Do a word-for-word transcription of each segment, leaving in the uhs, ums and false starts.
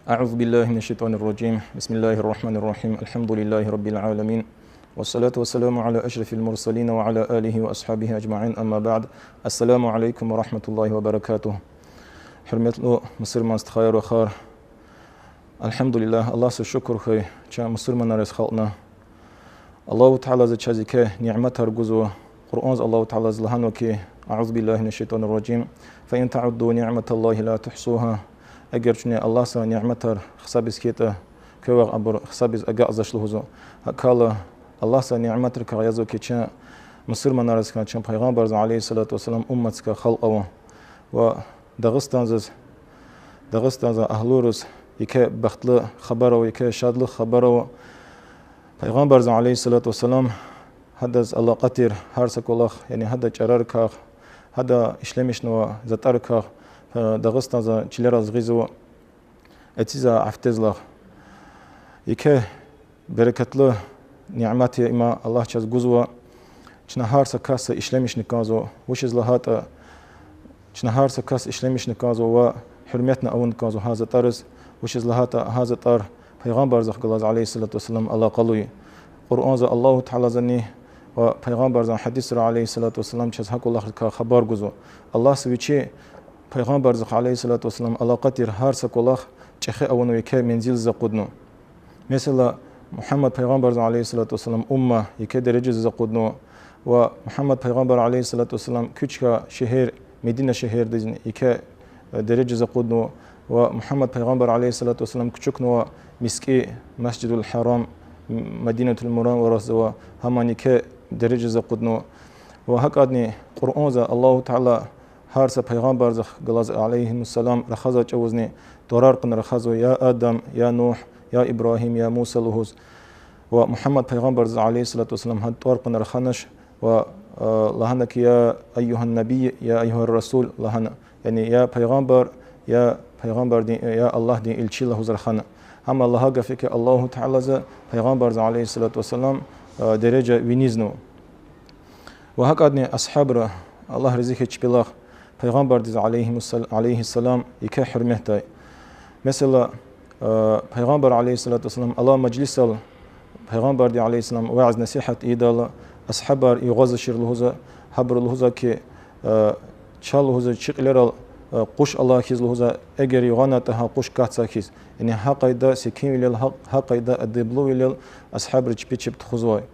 أعوذ بالله من الشيطان الرجيم. بسم الله الرحمن الرحيم. الحمد لله رب العالمين. والصلاة والسلام على أشرف المرسلين وعلى آله وأصحابه أجمعين. أما بعد. السلام عليكم ورحمة الله وبركاته. Гьуьрметлу мусурман стхаяр-вахар. Альгьамдулиллагь, Аллагьзаз шукур хьуй, чун мусурманар яз халкьна. Аллагьу Таалади чаз еке ниъматар гузва. Къуръанза Аллагьу Таалади лагьанва хьи, أعوذ بالله من الشيطان الرجيم. فإن تعدوا نعمة الله لا تحصوها. Эгер чуьне Аллагьза ниъматар гьисабиз хьайитӀа, квевай абур гьисабиз агакьзавач лугьузва. ГьакӀ хьайила, Аллагьза ниъматрикай язва хьи, чун мусурманар яз хьана, чун Пайгъамбарзан, عليه الصلاة والسلام, умматдикай халкь ава. Ва Дагъустандиз, Дагъустандин агьлуриз еке бахтлу хабар ава, еке шадлу хабар ава. Пайгъамбарзан, عليه الصلاة والسلام, гьадаз алакъа тир гьар са кӀвалах, яни гьадан чӀарарикай, гьада ишлемишнавай затӀарикай, э, Дагъустандин чилерал гъизва, эцигзавай гьафтезилай. Еке берекатлу ниъмат я им, Аллагьди чаз гузва. Чна гьар са касди ишлемишна кӀанзава, вучиз лагьайтӀа, чна гьар са касди ишлемишна кӀанзава ва гьуьрметни авуна кӀанзава гьа затӀариз, вучиз лагьайтӀа гьа затӀар Пайгъамбардихъ галаз, عليه الصلاة والسلام, алакъалу я. Къуръанза Аллагьу Тааладини ва Пайгъамбарзан гьадисра, عليه الصلاة والسلام, чаз гьа кӀвалахрикай хабар гузва. Аллагьди вичи Пайгъамбардихъ, عليه الصلاة والسلام, алакъа тир гьар са кӀвалах чӀехи авунва, еке мензилдиз акъуднава. Месела, Мугьаммад Пайгъамбарзан, عليه الصلاة والسلام, умма еке дережадиз акъуднава, ва Мугьаммад Пайгъамбар, عليه الصلاة والسلام, куь чка шегьер Медина шегьердизни еке, э, дережадиз акъуднава, ва Мугьаммад Пайгъамбар, عليه الصلاة والسلام, кучукнавай мискӀин, Масжидул-Гьарам, М-, Мадинатул Мунавварадиз ава, гьамни еке дережадиз акъуднава. Ва гьакӀадни Къуръанза Аллагьу Таала гьар са пайгъамбардихъ галаз, عليهم السلام, рахазвай чӀавузни тӀварар кьуна рахазва: يا آدم، يا نوح، يا إبراهيم، يا موسى лугьуз. Ва Мугьаммад пайгъамбардиз, عليه الصلاة والسلام, гьа тӀвар кьуна раханач ва, э, лагьана хьи: يا أيها النبي، يا أيها الرسول лагьана. Яни я пайгъамбар, я пайгъамбардин, я Аллагьдин илчи лугьуз рахана. Амма лагьай гаф хьи, Аллагьу Таалади пайгъамбардиз, عليه الصلاة والسلام, э, дережа винизва. Ва гьакӀадни асгьабри, Аллагь рази хьуй чпелай, пайгъамбардиз, عليهم السل-، عليه السلام, еке гьуьрметдай. Месела, э, пайгъамбар, عليه الصلاة والسلام, алай мажлисал пайгъамбарди, عليه السلام, вяз-насигьат ийидайла, асгьабар югъ-югъ жезва, лугьузва, гьабуру лугьузва хьи, э, чал, лугьузва, чи кьилерал, э, къуш алай хьиз, лугьузва, эгер югъ-югъ ятӀа гьа къуш катзавай хьиз. Яни гьа къайда секинвилел, гьа, гьа къайда адеблувилел асгьабри чпи чеб тухузвай.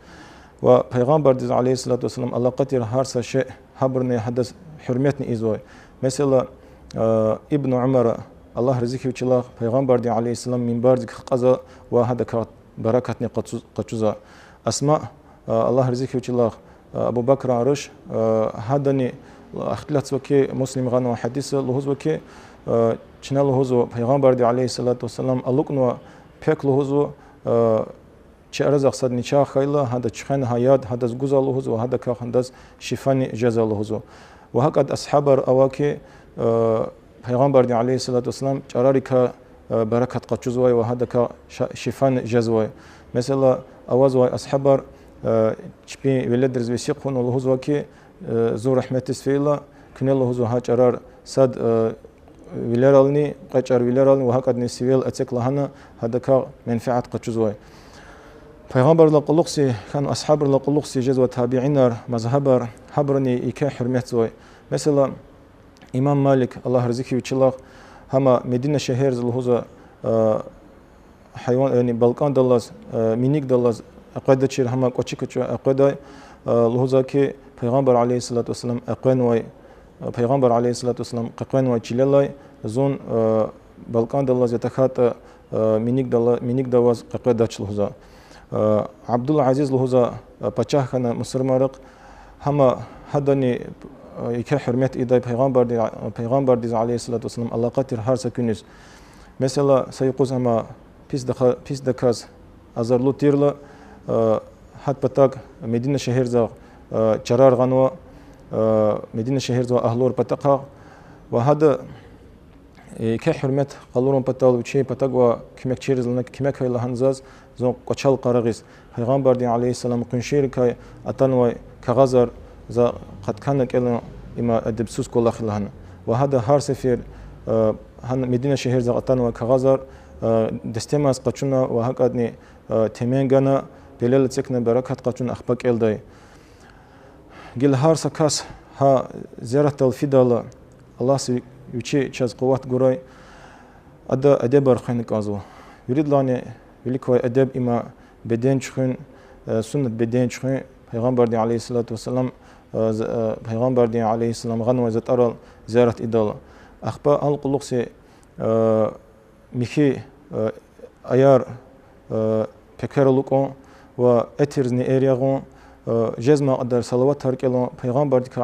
Ва пайгъамбардиз, عليه الصلاة والسلام, алакъа тир гьар са шей, гьабуруни гьадаз гьуьрметни ийизвай. Месела, э, Ибн Умара, Аллагь рази хьуй вичелай, пайгъамбардин, عليه السلام, минбардик хкьазва ва гьадакай баракатни къачуз-, къачузва. Асма, э, Аллагь рази хьуй вичелай, э, Абу Бакран руш, э, гьадани ихтилатзава хьи, Муслим гъанвай гьадис, лугьузва хьи, э, чна, лугьузва, пайгъамбарди, عليه الصلاة والسلام, алукӀнава пек, лугьузва, э, чи аразай сад начагъ хьайила, гьада чуьхвена гьа яд гьадаз гузва, лугьузва, гьадакай гьадаз шифани жезва, лугьузва. Ва гьакӀад асгьабар ава хьи, э, пайгъамбардин, عليه الصلاة والسلام, чӀарарикай, э, баракат къачузвай ва гьадакай ша-, шифани жезвай. Месела, авазвай асгьабар, э, чпин веледриз веси хъувуна лугьузва хьи, э, зун рагьметдиз фейила, куьне, лугьузва, гьа чӀарар сад, э, вилерални, кьве чӀар вилерални ва гьакӀадни сивел эциг лагьана, гьадакай менфят къачузвай. Пайгъамбардилай кьулухъ хьанвай асгьабрилай кьулухъ жезвай табиинар, мазгьабар, гьабуруни еке гьуьрметзавай. Месела, имам Малик, Аллагь рази хьуй вичелай, гьам Медина шегьерда, лугьузва, э, гьайван, яни балкӀандаллаз, э, миникӀдаллаз экъведачир, гьам кӀвачи качу экъведай, э, лугьузва хьи, пайгъамбар, عليه الصلاة والسلام, экъвенвай, э, пайгъамбар, عليه الصلاة والسلام, къекъвенвай чилелай зун, э, балкӀандаллаз я тахьайтӀа, э, миникӀдала-, миникӀда аваз къекъведач, лугьузва. Э, Абдул-Азиз лугьузва, э, пачагь хьана мусурманрихъ, гьам гьадани, э, еке гьуьрмет ийидай пайгъамбарди-, пайгъамбардиз, عليه الصلاة والسلام, алакъа тир гьар са куьниз. Месела, са юкъуз гьам писдаказ, писдаказ азарлу тирла, э, гьа патав Медина шегьердиз, э, чарар гъанва, э, Медина шегьердиз агьлур патахъай. Ва гьада, э, еке гьуьрмет къалурун патал вичи патав куьмекчийриз лагьана, куьмек хьайила гьана заз, зун кӀвачел къарагъиз, пайгъамбардин, عليه السلام, къуншийрикай атанвай кагъазар за къаткана кӀелун, им эдебсуз кӀвалах я лагьана. Ва гьада гьар сефер, э, гьана Медина шегьердиз атанвай кагъазар дестемаз къачуна ва гьакӀадни темен гана, пелел эцигна берекат къачуна ахпа кӀелдай. Гила гьар са кас гьа зияратдал фидайла, Аллагьди вичи чаз къуват гурай, ада эдебар хвена кӀанзава. Виридалайни вилик квай эдеб има беден чуьхуьн, суннат беден чуьхуьн, Пайгъамбардин عليه الصلاة والسلام, Пайгъамбардин عليه السلام гъанвай затӀарал зиярат ийидайла. Ахпа гьал кьулухъ са михьи аяр пекер алукӀун ва этирзни эр ягъун, жезмай кьадар салаватар кӀелун, Пайгъамбардикай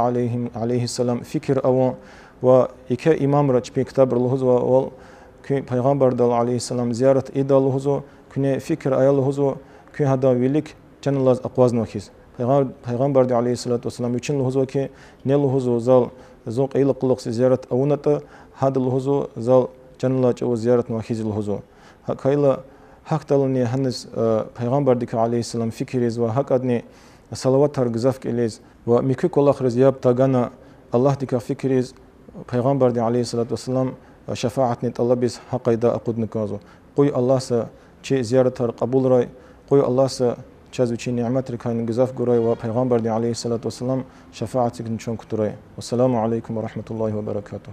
عليه السلام фикир авун ва еке имамри чпин ктабра лугьузвайвал, куьн Пайгъамбардал عليه السلام зиярат ийидай лугьузва, куьне фикир ая лугьузва, куьн гьадан вилик чандилай акъвазнава хьиз. Пайгъамбарди عليه الصلاة والسلام вичин лугьузва хьи, ни лугьузва, зал, зун кьейила кьулухъ зиярат авунатӀа, гьада лугьузва, зал чандилай чӀавуз зияратнава хьиз лугьузва. Гьакайла, гьахьдалани гьаниз Пайгъамбардикай عليه السلام фикириз ва гьакӀадни салаватар гзаф кӀелиз ва муькуь кӀвалахриз яб тагана Аллагьдикай фикириз, Пайгъамбардин عليه الصلاة والسلام шафаатни тӀалабиз гьа къайда акъудна кӀанзава. Къуй Аллагьди чи зияратар кьабулрай, къуй Аллагьди чаз вичин ниъматрикайни гзаф гурай ва Пайгъамбардин عليه الصلاة والسلام шафаатдикни чун кутурай. والسلام عليكم ورحمة الله وبركاته.